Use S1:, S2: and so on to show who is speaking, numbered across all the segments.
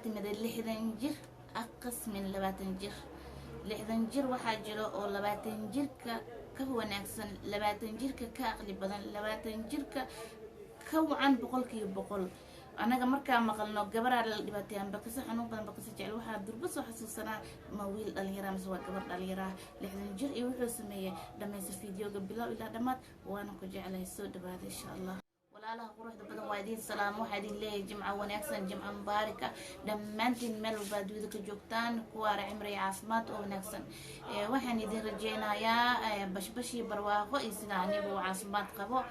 S1: Timiday 60 jir aqas min 20 jir. 60 jir waxaa jiro oo 20 jirka ka wanaagsan, 20 jirka ka aqli badan, 20 jirka ka wacan 100%. Anaga markaa maqalno gabaraa la dhibaateeyaan, baqiso xanuun badan, baqiso jecel, waxaa durba soo xasuusanaa ma wiil dhalinyaraa mise waa gabar dhalinyaraa 60 jir iyo wuxuu sameeyey. Dhammaysa fiideoga bilow ilaa dhammaad, waana ku jeclahay. Soo dhawaada insha Allah. Walaalaha quruxda badan, waa idiin salaamo. Waxaa idin leeyahay jimco wanaagsan, jimco mubaarika dhammaantiin meel walba adduunyada ka joogtaan. Kuwaara cimri caafimaad oo wanaagsan waxaan idin rajeynayaa, bashbash iyo barwaaqo iyo sida anigu caafimaad qabo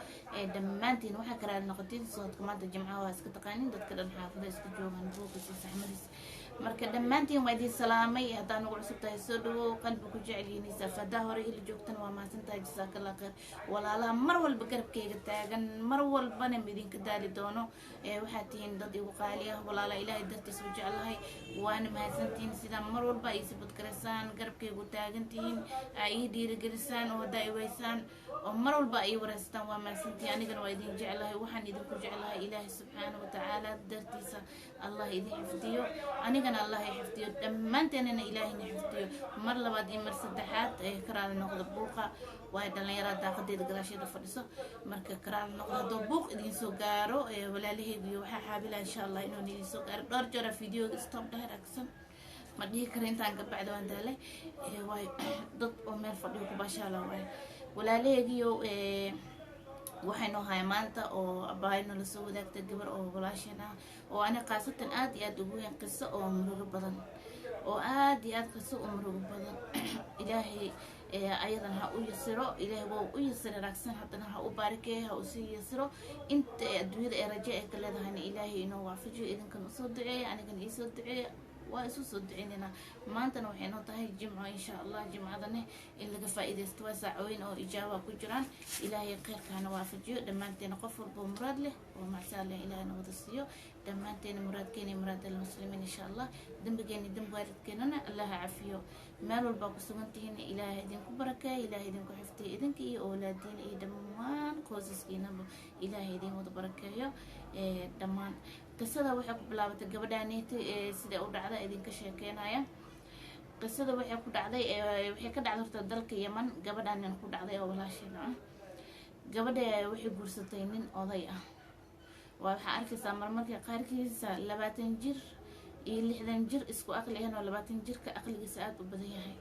S1: dhammaantiin. Waxaa karaali noqotiin soodka maanta jimcaha, waa iska taqaanin dadka dhan xaafada iska joogaan, buuqis iyo saxmadiis. Marka dhammaantiin waa idin salaamay. Haddaa nagu cusub tahay, soo dhawow, qalbi ku jecelyihiinaysa. Haddaa hore ila joogtana, waa mahadsantahay, jasaakallah khayr. Walaalaha mar walba garabkayga taagan, mar walbana idinka daali doono, waxaad tihiin dad igu qaali ah, walaala Ilaahay dartiis u jeclahay. Waana mahadsantihiin sidaa mar walba ay sibadgaraysaan, garabkaygu taagan tihiin, ay ii dhiirigelisaan oo haddaa i weysaan oo mar walba ay wareystaan. Waa mahadsantihiin, anigana waa idin jeclahay. Waxaan idinku jeclahay Ilaahay subxaana watacaala dartiisa. Allah idin xifdiyo, anigana Allah i xifdiyo, dhammaanteenana Ilaahayna xifdiyo. Mar labaad iyo mar saddexaad ee karaali noqda buuqa, waayo dhallinyarada daaqadeeda gadaasheeda fadhiso. Marka karaali noqdo hadduu buuq idin soo gaaro, walaalaheygiyo. Waxaa xaabila insha Allah inuu idin soo gaaro. Dhowr jeera videoga stop dhaher agsan ma dhihi kara intaan gabacda waan daalay, waayo dad oo meel fadhiyo ku baashaala waayo. Walaalaheygiyo, waxay noo haya maanta oo abaayno lasoo wadaagtay gabar oo walaasheen ah oo ani khaasatan aada iyo aada ugu weyn, qiso oo murugo badan, oo aada iyo aada qiso oo murugo badan. Ilaahay ayadan ha u yasiro. Ilaahay waa u yasira raagsan, haddana ha u baarikeeyo, ha usii yasiro. Inta adduunyada ee rajo ay ka leedahayna Ilaahay inoo waafajiyo. Idinkan usoo duceeya, anigana iisoo duceeya, waa isu soo duceynaynaa. Maantana waxay noo tahay jimco insha Allah. Jimcadane in laga faa-iideysto, waa saacooyin oo ijaaba ku jiraan. Ilaahay kheyrkaana waafajiyo dhammaanteena. Qof walba oo muraad leh oo macsaa leh, Ilaahna wada siiyo dhammaanteena muraadkeena iyo muraad almuslimiin insha Allah. Dembigeena iyo dembi waalidkeenana Allaha cafiyo. Meel walbaa ku sugan tihiin, Ilaahay idinku barakeeyo, Ilaahay idinku xifdiyo, idinka iyo oolaadiina iyo dhammaan qoysaskiinaba Ilaahay idin wada barakeeyo dhammaan. Qisada waxay ku bilaabatay gabadhaaniiti sida u dhacda idinka sheekeynaya. Qisada waxay ku dhacday, waxay ka dhacday horta dalka Yeman. Gabadhaanin ku dhacday oo walaasheena ah, gabadha waxay guursatay nin oday ah. Waa waxaa arkaysaa marmarka qaarkiisa 20 jir iyo 60 jir isku aqli ahan, oo 20 jirka aqligiisa aada u badan yahay.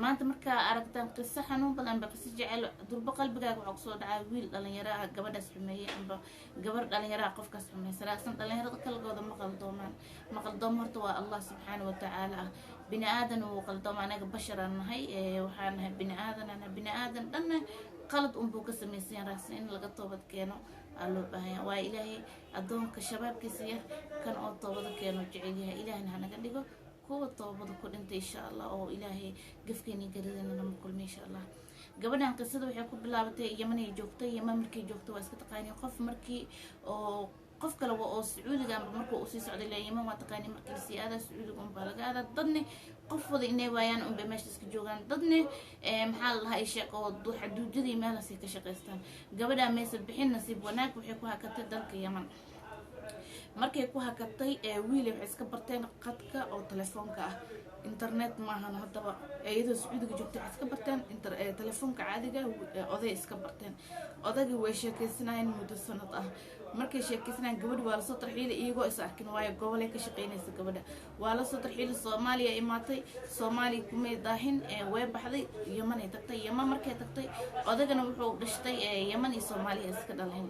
S1: Maanta markaa aragtaan qiso xanuun badan amba qiso jecel, durbo qalbigaaga waxaa kusoo dhacaa wiil dhalinyaro ah gabadhaas xumeeyey amba gabar dhalinyaraha qofkaas xumeeyey. Raagsan dhalinyarada kalgooda ma qaldoomaan, ma qaldoomo. Horta waa Allah subxaana watacaala ah. Bini aadan wuu qaldooma, anaga basharaan nahay, waxaan nahay bini aadan. Bini aadan dhanna qalad unbuu ka samaysan. Raagsan in laga toobad keeno aa loo baahanya, waayo Ilaahay addoonka shabaabkiisa yar kan oo toobada keeno jecel yahay. Ilaahayna hanaga dhigo kuwa toobada ku dhintay insha Allah, oo Ilaahay gafkeeni garidana nama kulmay insha Allah. Gabadhan qisada waxay ku bilaabatay Yaman ay joogtay. Yaman markay joogtay, waa iska taqaani qof markii oo qof kale oo Sacuudiga amba markuu usii socday ilaa Yaman, waa taqaani markii lasii aadaa Sacuudiga unbaa laga aadaa. Dadne qof wada inay waayaan unbay meesha iska joogaan, dadne maxaa la dhahaa sheeq oo xaduujadii meelaasay ka shaqaystaan. Gabadhaa maysa bixin, nasiib wanaag waxay ku hakatay dalka Yaman. Markay ku hakatay, wiilay waxay iska barteen qadka oo telefoonka ah, internet maahan. Haddaba iyadoo Sacuudiga joogtay waxay iska barteen telefoonka caadiga, oday iska barteen. Odaygii way sheekaysanayeen muddo sanad ah. Markay sheekaysanayeen, gabadhi waa lasoo tarxiilay iyagoo is arkin, waayo gobolay ka shaqeynaysa gabadha. Waa lasoo tarxiilay, Soomaaliya imaatay. Soomaaliya kumay daahin, way baxday, Yamanay tagtay. Yaman markay tagtay, odaygana wuxuu dhashtay Yaman iyo Soomaaliya iska dhaleen,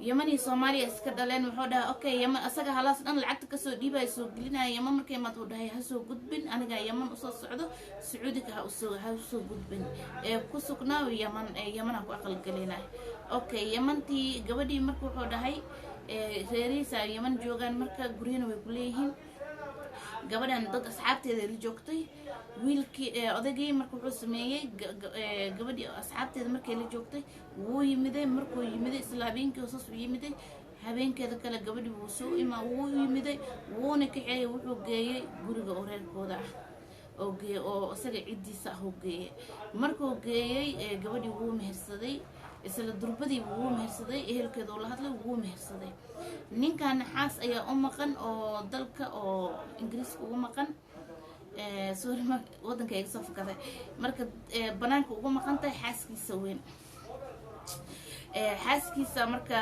S1: Yaman iyo Soomaaliya iska dhaleen. Wuxuu dhahay okay, Yaman asaga halaas dhan lacagta kasoo dhiibaya, soo gelinaya. Yaman markay imaad, uu dhahay ha soo gudbin, anigaa Yaman usoo socdo, Sacuudiga ha usoo gudbin, ee ku sugnaa Yaman, ee Yaman ha ku aqalgelinay. Okay, Yamantii gabadhii marka wuxuu dhahay reerihiisa Yaman joogaan, marka guryana way ku leeyihiin. Gabadhan dad asxaabteeda la joogtay. Wiilkii odaygii marka wuxuu sameeyey, gabadhii asxaabteeda markay la joogtay wuu yimiday. Markuu yimiday, isla habeenkii saas u yimiday, habeenkeeda kale gabadhii wuu soo ima, wuu yimiday, wuuna kaxeeyey, wuxuu geeyey guriga oo reerkooda ah oo geey oo isaga ciddiisa ah uu geeyey. Markuu geeyey gabadhii wuu mehersaday. Isla durbadii wuu mehersaday, ehelkeeda uu la hadlay, wuu mehersaday. Ninkan xaas ayaa u maqan oo dalka oo Ingiriiska ugu maqan, sorry, wadanka iga soo fakaday. Marka banaanka ugu maqan tahay xaaskiisa weyn, xaaskiisa marka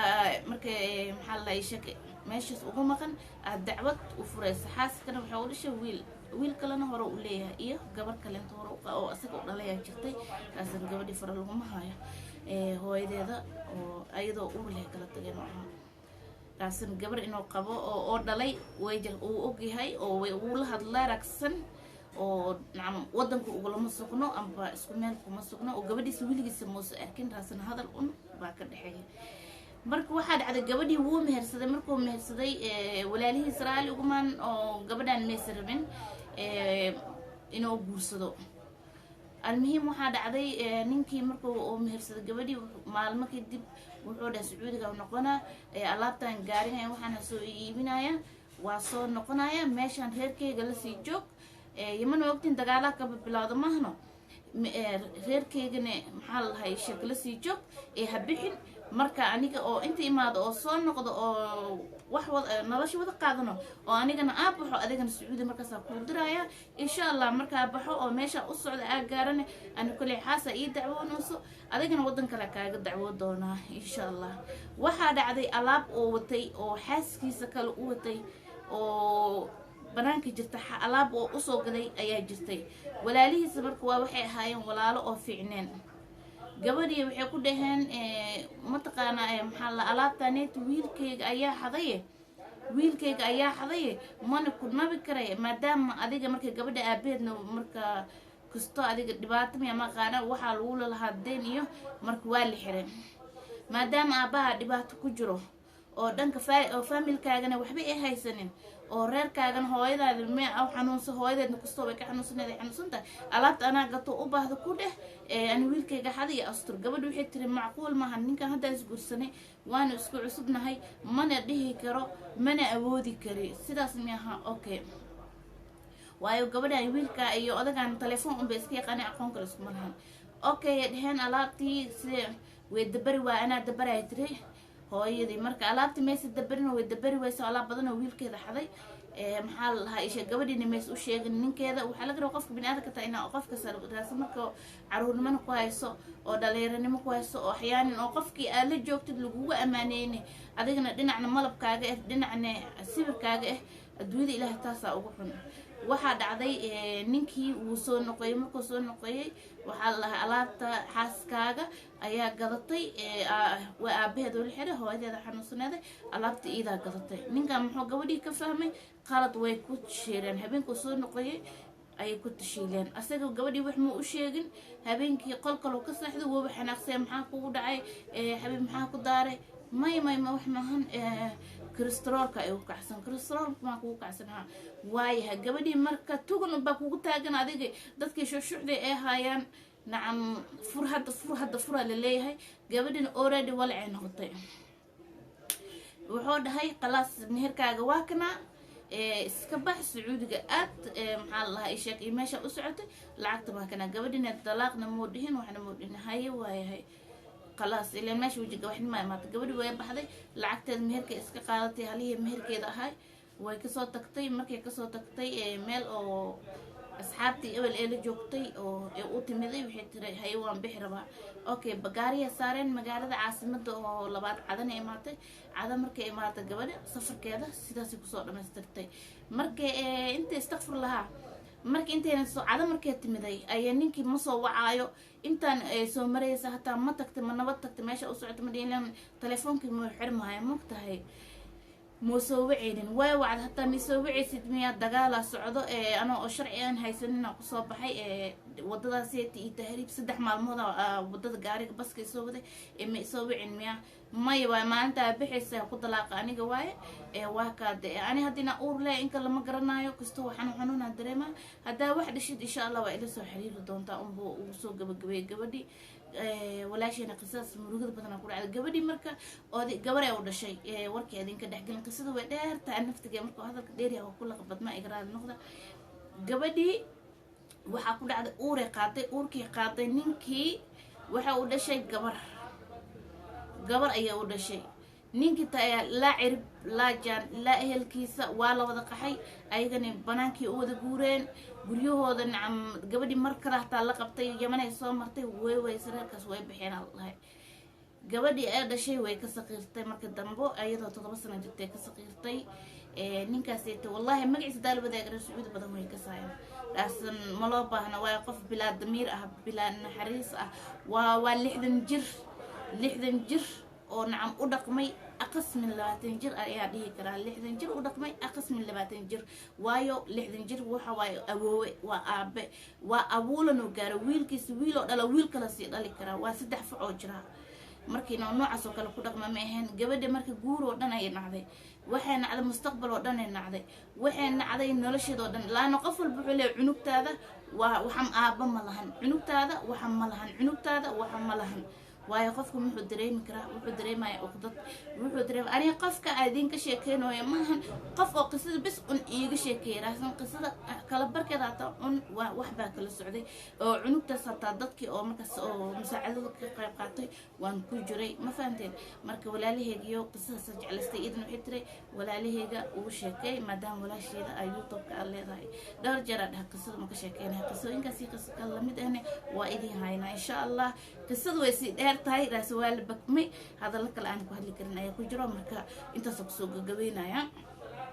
S1: maxaa la sheek meeshaas ugu maqan aad dacwad u furaysa. Xaaskana waxaa u dhashay wiil, wiil kalena hore u leeyahay iyo gabar kaleento hore oo isaga u dhalayaa jirtay. Kaasan gabadhii fara laguma hayo, hooyadeeda oo ayadoo uur leh kala tageen oo ahaa. Kaasan gabar inuu qabo oo dhalay way uu ogyahay oo wuu la hadlaa ragsan oo nacam wadanka ugulama sugno amba isku meel kuma sugno oo gabadhiisa weligiisa muusa arkin. Raasna hadal un baa ka dhexeeya. Marka waxaa dhacday gabadhii wuu mehersaday. Markuu mehersaday, walaalihiis raali ugumaan oo gabadhaan maysa rabin inuu guursado. Almuhiim, waxaa dhacday ninkii markuu uu mehersaday gabadhii, maalmo kadib wuxuu dhahay Sacuudiga noqonaa, alaabtan gaarinaya, waxaana soo iibinaya, waa soo noqonaya, meeshaan reerkeyga lasii joog. Yaman waa ogtiin dagaalaha kaba bilowda mahno, reerkeygana maxaa la lahay sheeg lasii joog ee ha bixin. Marka aniga oo inta imaado oo soo noqdo oo wax wada nolosha wada qaadano oo anigana aa baxo, adigana Sacuudi markaasaa kuu diraya insha Allah. Markaa baxo oo meesha u socda aa gaarane, ani koley xaasa ii dacwoonayso, adigana waddan kale kaaga dacwo doonaa insha Allah. Waxaa dhacday alaab oo watay oo xaaskiisa kale u watay oo banaanka jirta, alaab oo usoo gaday ayaa jirtay. Walaalihiisa marka waa waxay ahaayeen walaalo oo fiicneen. Gabadhii waxay ku dhaheen, mataqaanaa maxaa la alaabtaneet wiilkayga ayaa xadaye, wiilkayga ayaa xadaye, mana ku nabi karay maadaama adiga. Marka gabadha aabaheedna marka kasto adiga dhibaato miya maqaana waxaa lagu lalahaa deen iyo marka waa la xiray, maadaama aabbaha dhibaato ku jiro oo dhanka oo faamilkaagana waxba ay haysanin oo reerkaagana hooyadaada me xanuunsa, hooyadeedna kastoo way ka xanuunsaneed, ay xanuunsan tahay, alaabta anaa gato u baahda ku dheh, ani wiilkayga xada iyo astur. Gabadha waxay tiri macquul maaha, ninkan haddaa isguursanay, waana isku cusubnahay, mana dhihi karo, mana awoodi kari sidaas miaha. Okay, waayo gabadhan wiilka iyo odagan telefoon unbay iska yaqaanay, aqoon kale iskuma lahan. Okay dheheen, alaabtii sidee way dabari waa anaa dabaraya tiri hooyadii. Marka alaabtii maysa dabarin, way dabari wayso, alaab badan oo wiilkeeda xaday. Maxaa la lahaa isha gabadhiina mays u sheegin ninkeeda. Waxaa laga rabaa qofka biniaadamka taa inaa qofka raasa marka caruurnimona ku hayso oo dhalinyaranimo ku hayso oo axyaanin oo qofkii aad la joogtid lagugu ammaaneyni, adigana dhinacna malabkaaga ah, dhinacna sibirkaaga ah, adduunyada Ilaahay taasaa ugu xun. Waxaa dhacday ninkii wuu soo noqoyey. Markuu soo noqoyey, waxaa la lahaa alaabta xaaskaaga ayaa gadatay, waa aabaheed oo la xiray, hooyadeeda xanuunsaneeday, alaabta iidaa gadatay. Ninkan muxuu gabadhii ka fahmay? Qalad way ku sheereen. Habeenkuu soo noqoyey ayay ku tashiileen, asaga gabadhii wax muu u sheegin. Habeenkii qol kaloo ka seexday, wooba xanaaqsay. Maxaa kugu dhacay xabiib? Maxaa ku daaray? May may ma wax maahan, kolestaroolka ay u kacsan. Kolestaroolka maa kugu kacsan? Ha, waayahay. Gabadhii marka tugan unbaa kugu taagan adiga, dadkii shuxshuxday ay haayaan, nacam, fur hadda, fur hadda, furaa laleeyahay. Gabadhina already walacay noqotay. Wuxuu dhahay khalaas, meherkaaga waa kana, iska bax, Sacuudiga aad, maxaa la lahaa isheeg iyo meesha u socotay, lacagta waa kana. Gabadhina dalaaqna muu dhihin, waxna muu dhihin. Haye, waayahay, khalaas, ilaan meesha wejiga waxnima imaatay. Gabadhi way baxday, lacagteeda meherka iska qaadatay, halihii meherkeeda ahay way kasoo tagtay. Markay kasoo tagtay, meel oo asxaabtii ebel ee la joogtay oo u timiday, waxay tiri haye, waan bixi rabaa. Okay, bagaariya saareen magaalada caasimada oo labaad Cadana imaatay. Cada markay imaatay, gabadha safarkeeda sidaasay kusoo dhamaystirtay. Markay inta istakfur lahaa, marka intayna soo Cada markay timiday ayaa ninkii ma soo wacaayo. Intaan soo maraysa hataa ma tagtay, ma nabad tagtay, meesha u socota ma dhihin, telefoonkii muu xirmaayo, mogtahay, muu soo waceynin. Way wacd, hataa ma soo waceysid miyaa? Dagaalaa socdo, anoo oo sharci aan haysanin kusoo baxay wadadaaseti iyo tahriib, 3 maalmood wadada gaariga baska isoo waday, ma isoo wicin miyaa? Maya, waay maalintaa bixaysa ku dalaaqa aniga waaye, waa kaade ani haddina uur leh inka lama garanayo kasto, waxaan xanuunaa dareemaa, haddaa wax dhishid insha Allah waa ila soo xiriiri doontaa. Unbuu ugu soo gabagabeeyay gabadhii walaasheena qisaas murugada badanaa ku dhacday gabadhii. Marka ood gabar ee u dhashay, warkii idinka dhexgelin, qisada way dheertaa naftiga, marka hadalka dheeryaha waa ku laqabadma, igraali noqda. Gabadhii waxaa ku dhacday uuray qaaday, uurkii qaaday ninkii waxa uu dhashay gabar. Gabar ayaa u dhashay ninkii ta laa cirib laa jaan laa ehelkiisa. Waa la wada qaxay, ayagana banaankii u wada guureen guryahooda. Nacam, gabadhii mar kale hataa la qabtay, Yamanay soo martay, way waysa reerkaas, way baxeen aa lahay. Gabadhii ee dhashay way ka saqiirtay marka dambo, iyadoo 7 sano jirtay ka saqiirtay ninkaasayta. Wallaahi magaciisa daal wadaag, reer Sacuudi badan way kasaayaan. Laasan ma loo baahna, waayo qof bilaa damiir ah, bilaa naxariis ah. Waa 60 jir, 60 jir oo nacam u dhaqmay aqas min 20 jir ayaa dhihi karaa. 60 jir u dhaqmay aqas min 20 jir, waayo 60 jir waxa waaye awoowe, waa aabe, waa abuulanoo gaaro wiilkiisa, wiiloo dhala, wiil kala sii dhali karaa, waa saddex fac oo jiraa. Markiina noocaas oo kale ku dhaqma ma ahayn. Gabadha marka guur oo dhan ayay nacday, waxay nacday mustaqbal oo dhan ay nacday, waxay nacday nolosheeda oo dhan. Laana qof walba wuxuu leeyahy cunugtaada waa waxam aabba ma lahan, cunugtaada waxa ma lahan, cunugtaada waxa ma lahan. Waayo qofka wuxuu dareemi karaa, wuxuu dareemaya uqdad, wuxuu dareema. Aniga qofka aan idinka sheekeynayo maahan qof oo qisada bis un iiga sheekeeyay, laakiin qisada kala barkeeda hataa un waa wax baa kala socday oo cunugtaas hataa dadkii oo markaas oo musaacadada ka qayb qaatay waan ku jiray. Ma fahanteen? Marka walaalaheygiyo qisadaas jeclaystay idin waxay tiray walaalaheyga ugu sheekay, maadaama walaasheeda ay YouTube-ka aad leedahay. Dhowr jeer aa dhaha qisada ma ka sheekeynaya, qisooyinkaasi qiso kale lamid ahne waa idin haynaa insha Allah. Qisadu way sii dheer tahay, raas waa la bakmay, hadallo kale aan ku hadli karin ayaa ku jiro. Marka intaasoo kusoo gagabeynaya.